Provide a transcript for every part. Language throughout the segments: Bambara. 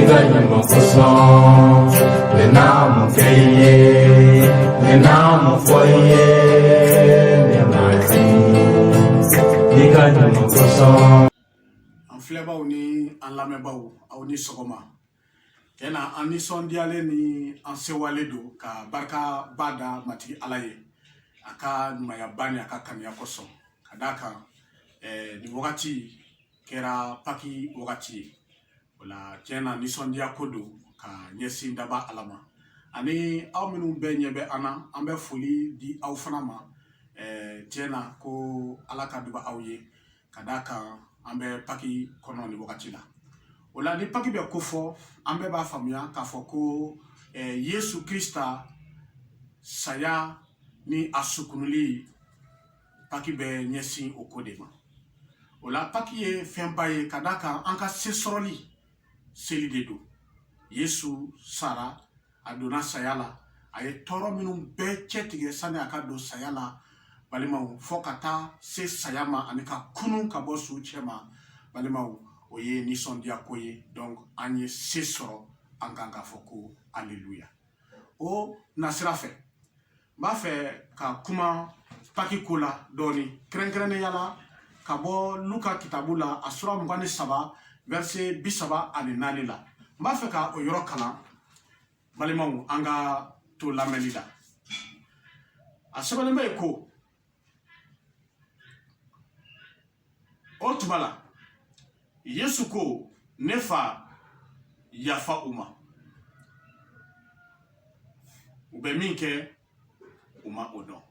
ka ɲuman kosɔn. Ne na mun kɛ i ye, ne na mun fɔ i ye, ne matigi, i ka ɲuman kosɔn. An filɛbaw ni an lamɛnbaw, aw ni sɔgɔma. Tiɲɛ na, an nisɔndiyalen ni an sewalen don ka barikaba da Matigi Ala ye a ka ɲumanyaba ni a ka kanuya kosɔn, ka d'a kan nin wagati kɛra Paki wagati ye. O la, tiɲɛ na, nisɔndiya ko don ka ɲɛsin daba Ala ma. Ani aw minnu bɛɛ ɲɛ bɛ an na, an bɛ foli di aw fana ma. Tiɲɛ na, ko Ala ka duba aw ye, ka d'a kan an bɛ Paki kɔnɔ nin wagati la. O la, ni Paki bɛ ko fɔ, an bɛɛ b'a faamuya k'a fɔ ko Yesu Krista saya ni a sukunuli, Paki bɛ ɲɛsin o ko de ma. O la, Paki ye fɛnba ye, ka d'a kan an ka se sɔrɔli seli de don. Yesu sara, a donna saya la, a ye tɔɔrɔ minnu bɛɛ cɛtigɛ sani a ka don saya la, balimaw, fɔ ka taa se saya ma ani ka kunun ka bɔ su cɛ ma, balimaw, o ye nisɔndiya ko ye. Donc an ye se sɔrɔ, an kan k'a fɔ ko aleluya. O nasira fɛ, n b'a fɛ ka kuma Paki ko la dɔɔni, kɛrɛnkɛrɛnnenya la ka bɔ Luka kitabu la, a sura 23, verset 34 la. N b'a fɛ ka o yɔrɔ kalan. Balimaw, an ka to lamɛnli la. A sɛbɛnnen bɛ yen ko: o tuma la, Yesu ko: "Ne fa, yafa u ma, u bɛ min kɛ, u ma o dɔn."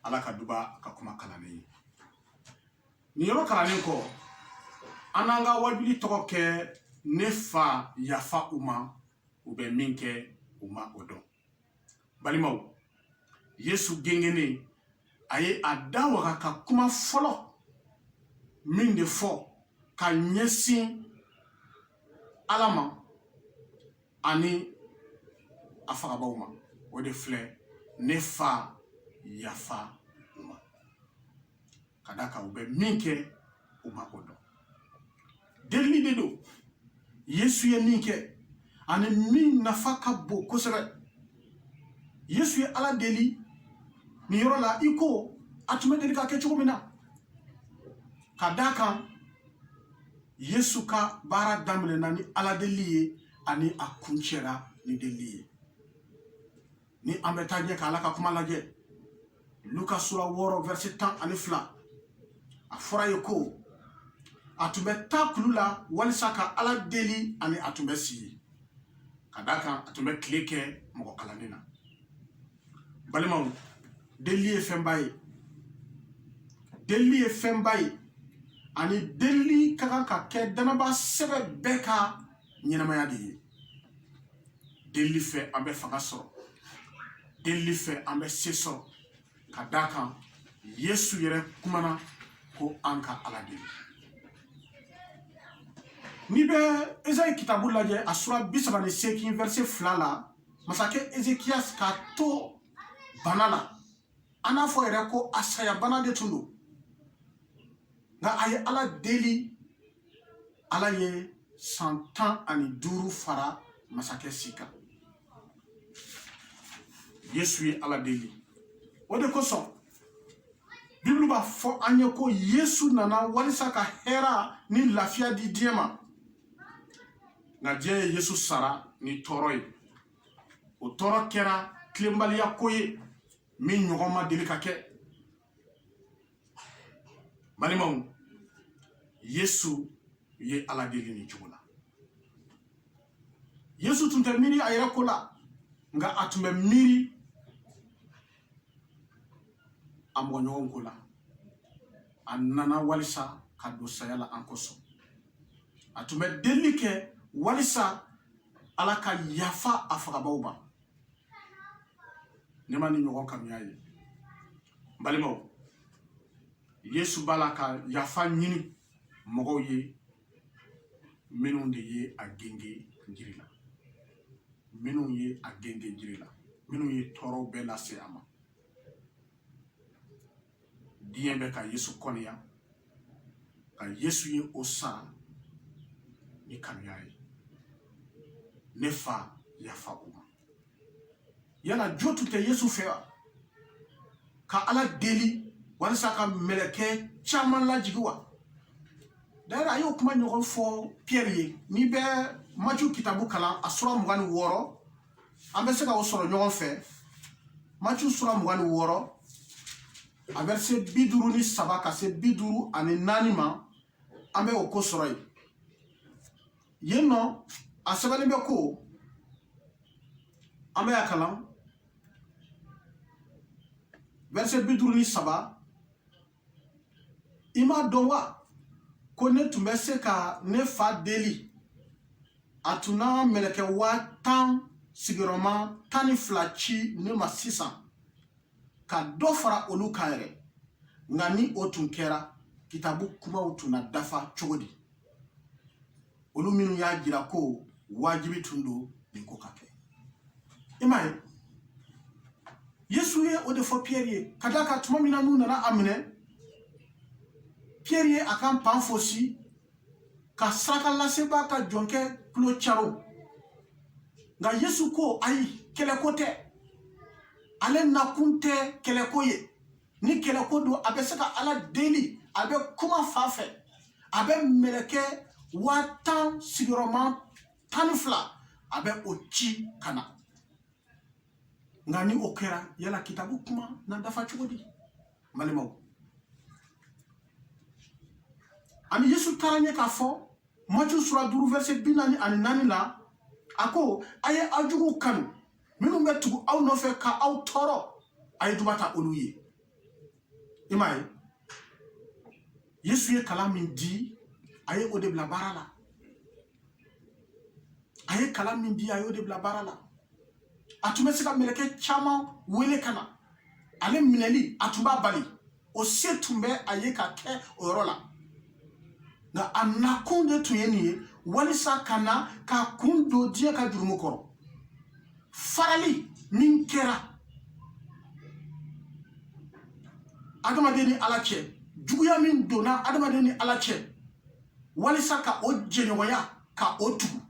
Ala ka duba ka kuma kalannen ye. Nin yɔrɔ kalannen kɔ, an n'an ka wajuli tɔgɔ kɛ: "Ne fa, yafa u ma, u bɛ min kɛ, u ma o dɔn." Balimaw, Yesu gengennen, a ye a da waga ka kuma fɔlɔ min de fɔ ka ɲɛsin Ala ma ani a fagabaw ma, o de filɛ: "Ne fa, yafa u ma, ka d'a kan u bɛ min kɛ, u ma o dɔn." Delili de don. Yesu ye min kɛ ani min nafa ka bon kosɛbɛ, Yesu ye Ala deli nin yɔrɔ la i ko a tun bɛ deli ka kɛ cogo min na, ka d'a kan Yesu ka baara daminɛna ni Ala deli ye ani a kuncɛra ni delili ye. Ni an bɛ taa ɲɛ ka Ala ka kuma lajɛ, Luka sura 6, verset 12, a fɔra ye ko a tun bɛ taa kulu la walisa ka Ala deli ani a tun bɛ si, ka d'a kan a tun bɛ tile kɛ mɔgɔ kalannen na. Balimaw, delili ye fɛnba ye, delili ye fɛnba ye, ani delili ka kan ka kɛ danaba sɛbɛ bɛɛ ka ɲɛnamaya de ye. Delili fɛ, an bɛ fanga sɔrɔ. Delili fɛ, an bɛ se sɔrɔ, ka d'a kan Yesu yɛrɛ kumana ko an ka Ala deli. N'i bɛ Ezayi kitabu lajɛ, a sura 38, verset 2 la, masakɛ Ezekiyasi k'a to bana la, an n'a fɔ yɛrɛ ko a saya bana de tun don, nka a ye Ala deli, Ala ye san 15 fara masakɛ si kan. Yesu ye Ala deli, o de kosɔn Bibulu b'a fɔ an ye ko Yesu nana walisa ka hɛra ni lafiya di diɲɛ ma, nka diɲɛ ye Yesu sara ni tɔɔrɔ ye. O tɔɔrɔ kɛra tilenbaliya ko ye min ɲɔgɔn ma deli ka kɛ. Balimaw, Yesu ye Ala deli nin cogo la. Yesu tun tɛ miiri a yɛrɛ ko la, nka a tun bɛ miiri a mɔgɔɲɔgɔn ko la. A nana walisa ka don saya la an kosɔn. A tun bɛ delili kɛ walisa Ala ka yafa a fagabaw ma. Ne ma ni ɲɔgɔn kanuya ye. Balimaw, Yesu b'a la ka yafa ɲini mɔgɔw ye minnu de ye a genge jiri la, minnu ye a genge jiri la, minnu ye tɔɔrɔw bɛɛ lase a ma. Diɲɛ bɛ ka Yesu kɔniya, ka Yesu ye o sara ni kanuya ye. Ne fa, yafa u ma. Yala jo tun tɛ Yesu fɛ wa ka Ala deli walisa ka mɛlɛkɛ caman lajigi wa? D'ailleurs, a y'o kuma ɲɔgɔn fɔ Pierre ye. N'i bɛ Matthieu kitabu kalan, a sura 26, an bɛ se ka o sɔrɔ ɲɔgɔn fɛ. Matthieu sura 26, a verset 53 ka se 54 ma, an bɛ o ko sɔrɔ yen. Yen nɔ, a sɛbɛnlen bɛ ko, an bɛ a kalan, verset 53: I m'a dɔn wa ko ne tun bɛ se ka ne fa deli, a tun na mɛlɛkɛ 10,000 sigiyɔrɔma 12 ci ne ma sisan, ka dɔ fara olu kan yɛrɛ? Nka ni o tun kɛra, kitabu kumaw tun na dafa cogo di? Olu minnu y'a jira ko wajibi tun don nin ko ka kɛ. I m'a ye, Yesu ye o de fɔ Pierre ye, ka d'a kan tuma min na n'u nana a minɛ, Pierre ye a ka npan fosi ka saraka lasebaa ka jɔnkɛ tulo caro. Nka Yesu ko ayi, kɛlɛko tɛ, ale nakun tɛ kɛlɛko ye. Ni kɛlɛko don, a bɛ se ka Ala deli, a bɛ kuma fa fɛ, a bɛ mɛlɛkɛ 10,000 sigiyɔrɔma 12, a bɛ o ci ka na. Nka ni o kɛra, yala kitabu kuma na dafa cogo di? Balimaw, ani Yesu taara ɲɛ k'a fɔ Matthieu sura 5, verset 44 la, a ko: a ye aw juguw kanu, minnu bɛ tugu aw nɔfɛ ka aw tɔɔrɔ, a ye duba ta olu ye. I m'a ye, Yesu ye kalan min di, a ye o de bila baara la. A ye kalan min di, a y'o de bila baara la. A tun bɛ se ka mɛlɛkɛ caman wele ka na ale minɛli, a tun b'a bali, o se tun bɛ a ye ka kɛ o yɔrɔ la. Nka a nakun de tun ye nin ye, walisa ka na ka kun don diɲɛ ka jurumu kɔrɔ. Farali min kɛra adamaden ni Ala cɛ, juguya min donna adamaden ni Ala cɛ, walisa ka o jɛɲɔgɔnya ka o tugu,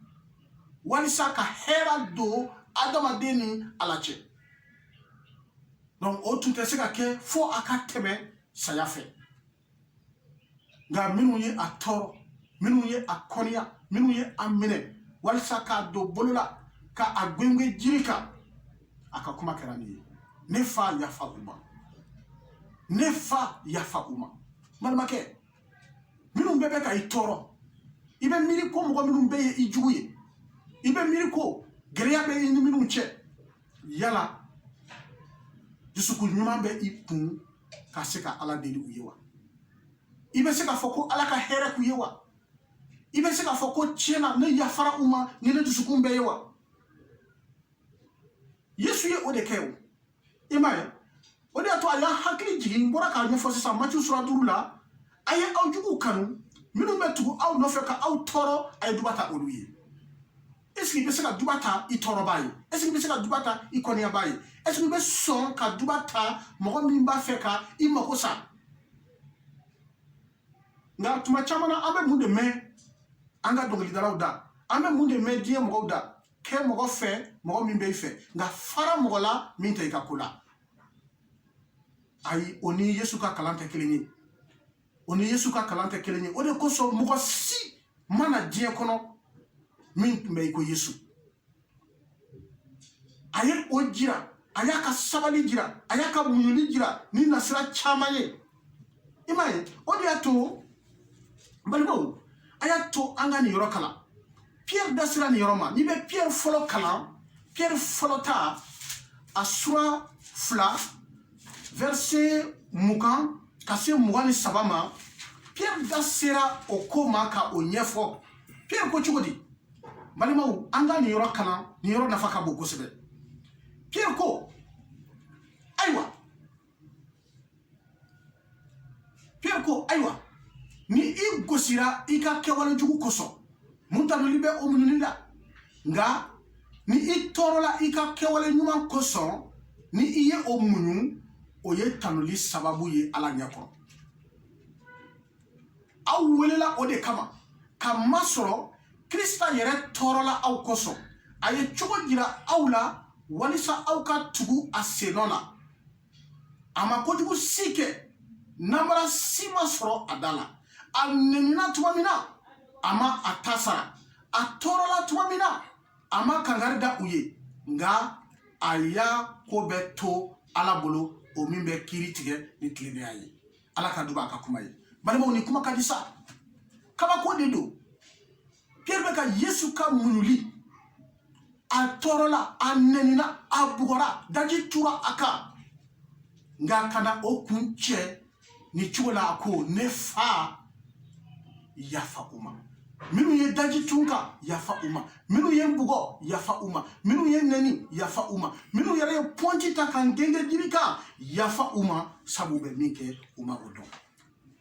walisa ka hɛrɛ don adamaden ni Ala cɛ. Donc o tun tɛ se ka kɛ fo a ka tɛmɛ saya fɛ. Nka minnu ye a tɔɔrɔ, minnu ye a kɔniya, minnu ye a minɛ walisa k'a don bolo la ka a gwengwen jiri kan, a ka kuma kɛra nin ye: ne fa, yafa u ma, ne fa, yafa u ma. Balimakɛ, minnu bɛɛ bɛ ka i tɔɔrɔ, i bɛ miiri ko mɔgɔ minnu bɛɛ ye i jugu ye, i bɛ miiri ko gɛlɛya bɛ i ni minnu cɛ, yala dusukun ɲuman bɛ i kun ka se ka Ala deli u ye wa? I bɛ se k'a fɔ ko Ala ka hɛrɛ k'u ye wa? I bɛ se k'a fɔ ko tiɲɛ na ne yafara u ma ni ne dusukun bɛɛ ye wa? Yesu ye o de kɛ. O i m'a ye, o de y'a to a y'a hakili jigin, n bɔra k'a ɲɛfɔ sisan Matthieu sura 5 la: a ye aw juguw kanu, minnu bɛ tugu aw nɔfɛ ka aw tɔɔrɔ, a ye duba ta olu ye. Est ce que i bɛ se ka duba ta i tɔɔrɔbaa ye? Est ce que i bɛ se ka duba ta i kɔniyabaa ye? Est ce que i bɛ sɔn ka duba ta mɔgɔ min b'a fɛ ka i mako sa? Nka tuma caman na, an bɛ mun de mɛn an ka dɔnkilidalaw da? An bɛ mun de mɛn diɲɛ mɔgɔw da? Kɛ mɔgɔ fɛ, mɔgɔ min bɛ i fɛ, nka fara mɔgɔ la min tɛ i ka ko la. Ayi, o ni Yesu ka kalan tɛ kelen ye, o ni Yesu ka kalan tɛ kelen ye. O de kosɔn mɔgɔ si ma na diɲɛ kɔnɔ min tun bɛ i ko Yesu. A ye o jira, a y'a ka sabali jira, a y'a ka muɲuli jira ni nasira caman ye. I m'a ye, o de y'a to, balimaw, a y'a to an ka nin yɔrɔ kalan. Pierre da sera nin yɔrɔ ma. N'i bɛ Pierre fɔlɔ kalan, Pierre fɔlɔ ta, a sura 2, verset 20 ka se 23 ma, Pierre da sera o ko ma ka o ɲɛfɔ. Pierre ko cogo di? Balimaw, an ka nin yɔrɔ kalan, nin yɔrɔ nafa ka bon kosɛbɛ. Pierre ko ayiwa, Pierre ko ayiwa, ni i gosira i ka kɛwale jugu kosɔn, mun tanuli bɛ o muɲuli la? Nka ni i tɔɔrɔla i ka kɛwale ɲuman kosɔn, ni i ye o muɲu, o ye tanuli sababu ye Ala ɲɛkɔrɔ. Aw welela o de kama, ka masɔrɔ Krista yɛrɛ tɔɔrɔla aw kosɔn. A ye cogo jira aw la walisa aw ka tugu a sennɔ la. A ma kojugu si kɛ, namara si ma sɔrɔ a da la. A nenina tuma min na, a ma a ta sara. A tɔɔrɔla tuma min na, a ma kankari da u ye, nka a y'a ko bɛɛ to Ala bolo, o min bɛ kiiri tigɛ ni tilennenya ye. Ala ka duba a ka kuma ye. Balimaw, ni kuma ka di sa, kabako de don. Pierre bɛ ka Yesu ka muɲuli, a tɔɔrɔla, a nɛnina, a bugɔra, daji tura a kan, nka ka na o kun cɛ ni cogo la, a ko ne fa, yafa u ma. Minnu ye daji tun kan, yafa u ma. Minnu ye n bugɔ, yafa u ma. Minnu ye nɛni, yafa u ma. Minnu yɛrɛ ye pɔnti ta ka n genge jiri kan, yafa u ma, sabu u bɛ min kɛ, u ma o dɔn.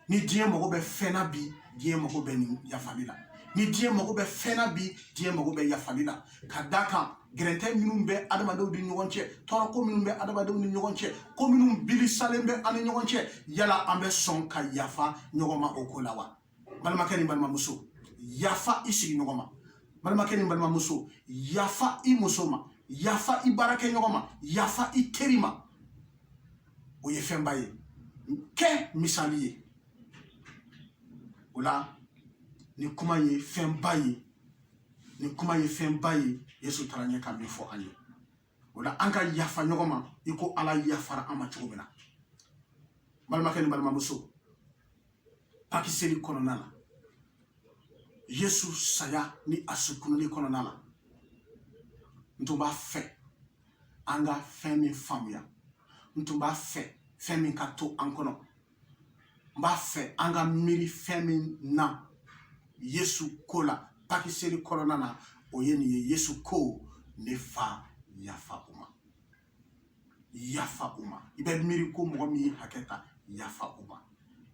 Ni diɲɛ mago bɛ fɛn na bi, diɲɛ mago bɛ nin yafali la. Ni diɲɛ mago bɛ fɛn na bi, diɲɛ mago bɛ yafali la. Ka da kan gɛrɛntɛ minnu bɛ adamadenw ni ɲɔgɔn cɛ, tɔɔrɔko minnu bɛ adamadenw ni ɲɔgɔn cɛ, ko minnu bilisalen bɛ an ni ɲɔgɔn cɛ, yala an bɛ sɔn ka yafa ɲɔgɔn ma o ko la wa? Balimakɛ ni balimamuso, yafa i sigiɲɔgɔn ma. Balimakɛ ni balimamuso, yafa i muso ma, yafa i baarakɛɲɔgɔn ma, yafa i teri ma. O ye fɛnba ye. Kɛ misali ye. O la, ni kuma ye fɛnba ye, ni kuma ye fɛnba ye. Yesu taara ɲɛ ka min fɔ an ye, o la an ka yafa ɲɔgɔn ma i ko Ala yafara an ma cogo min na. Balimakɛ ni balimamuso, Paki seli kɔnɔna la, Yesu saya ni a su kununni kɔnɔna la, n tun b'a fɛ an ka fɛn min faamuya, n tun b'a fɛ fɛn min ka to an kɔnɔ, n b'a fɛ an ka miiri fɛn min na Yesu ko la Paki seli kɔnɔna na, o ye nin ye: Yesu ko ne fa, yafa u ma, yafa u ma. I bɛ miiri ko mɔgɔ min ye hakɛ ta, yafa u ma.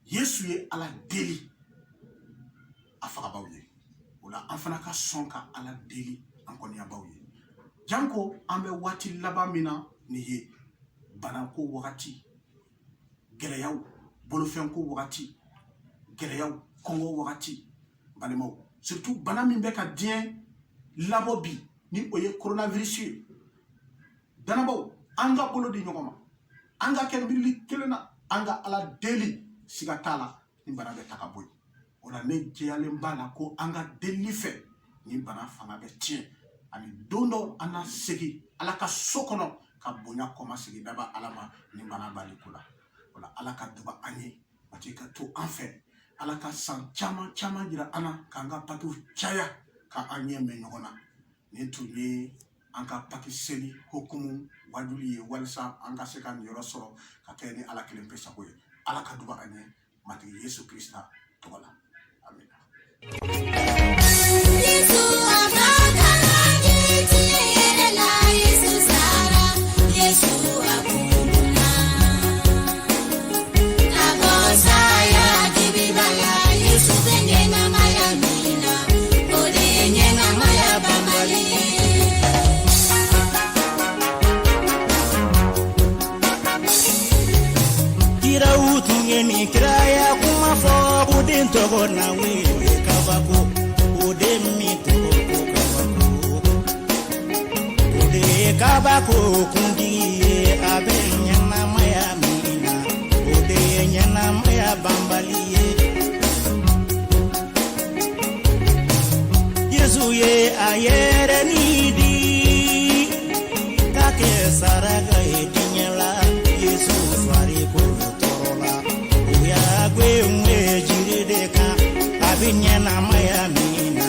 Yesu ye Ala deli a fagabaw ye. O la, an fana ka sɔn ka Ala deli an kɔniyabaw ye, janko an bɛ waati laban min na nin ye, banako wagati, gɛlɛyaw, bolofɛnko wagati, gɛlɛyaw, kɔngɔ wagati. Balimaw, surtout bana min bɛ ka diɲɛ labɔ bi, ni o ye coronavirus ye. Danabaw, an ka bolo di ɲɔgɔn ma, an ka kɛ miirili kelen na, an ka Ala deli. Siga t'a la, ni bana bɛ ta ka bɔ yen. O la, ne jɛyalen b'a la ko an ka delili fɛ, ni bana fanga bɛ tiɲɛ, ani don dɔ an na segin Ala ka so kɔnɔ ka bonya kɔmasegin daba Ala ma ni bana bali ko la. O la, Ala ka duba an ye, matigi ka to an fɛ. Ala ka san caman caman jira an na, k'an ka pakiw caya, ka an ɲɛ mɛn ɲɔgɔn na. Nin tun ye an ka paki seli hukumu wajuli ye, walisa an ka se ka nin yɔrɔ sɔrɔ ka kɛ ni Ala kelen pe sago ye. Ala ka duba an ye matigi Yesu Krista tɔgɔ la, amina. Yesu a ma kalan tiɲɛ yɛrɛ la, Yesu sara, Yesu a kununna. Ka bɔ saya dibiba la, Yesu bɛ ɲɛnamaya min na, o de ye ɲɛnamaya banbali ye. Kiraw tun ye nin kiraya kuma fɔ ko den tɔgɔ na wele kabako, o den min tɔgɔ ko kabako, o de ye kabako kuntigi ye. A bɛ ɲɛnamaya min na, o de ye ɲɛnamaya banbali ye. Yesu ye a yɛrɛ ni di ka kɛ saraka ye diɲɛ la. Yesu farikolo tɔɔrɔ la, o y'a gwenwe jiri de kan. A bɛ ɲɛnamaya min na,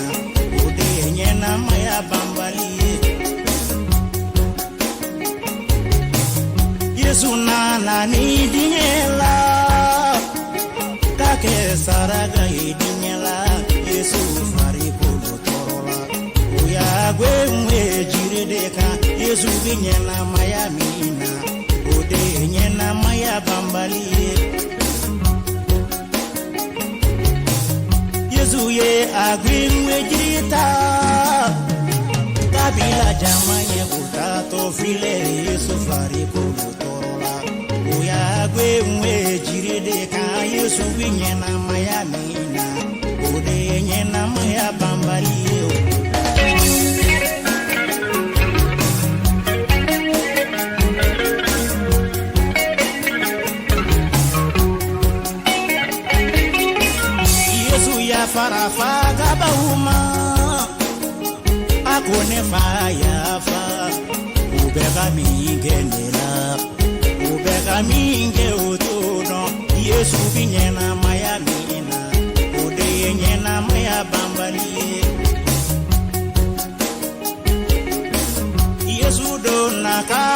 o de ye ɲɛnamaya banbali ye. Yesu nana ni diɲɛ la ka kɛ saraka ye diɲɛ la. Yesu farikolo tɔɔrɔ la, o y'a gwenwe jiri de kan. Yesu bɛ ɲɛnamaya min na, o de ye ɲɛnamaya banbali ye. Yesu ye a gwenwe jiri ta kabila jama ye, o taatɔ filɛ Yesu farikolo tɔɔrɔ la, o y'a gwenwe jiri de kan. Yesu bɛ ɲɛnamaya min na, o de ye ɲɛnamaya banbali ye. Ko ne fa yafa, u bɛ ka min kɛ ne la, u bɛ ka min kɛ o t'o dɔn. Yesu bi ɲɛnamaya min na, o de ye ɲɛnamaya banbali ye. Yesu donna ka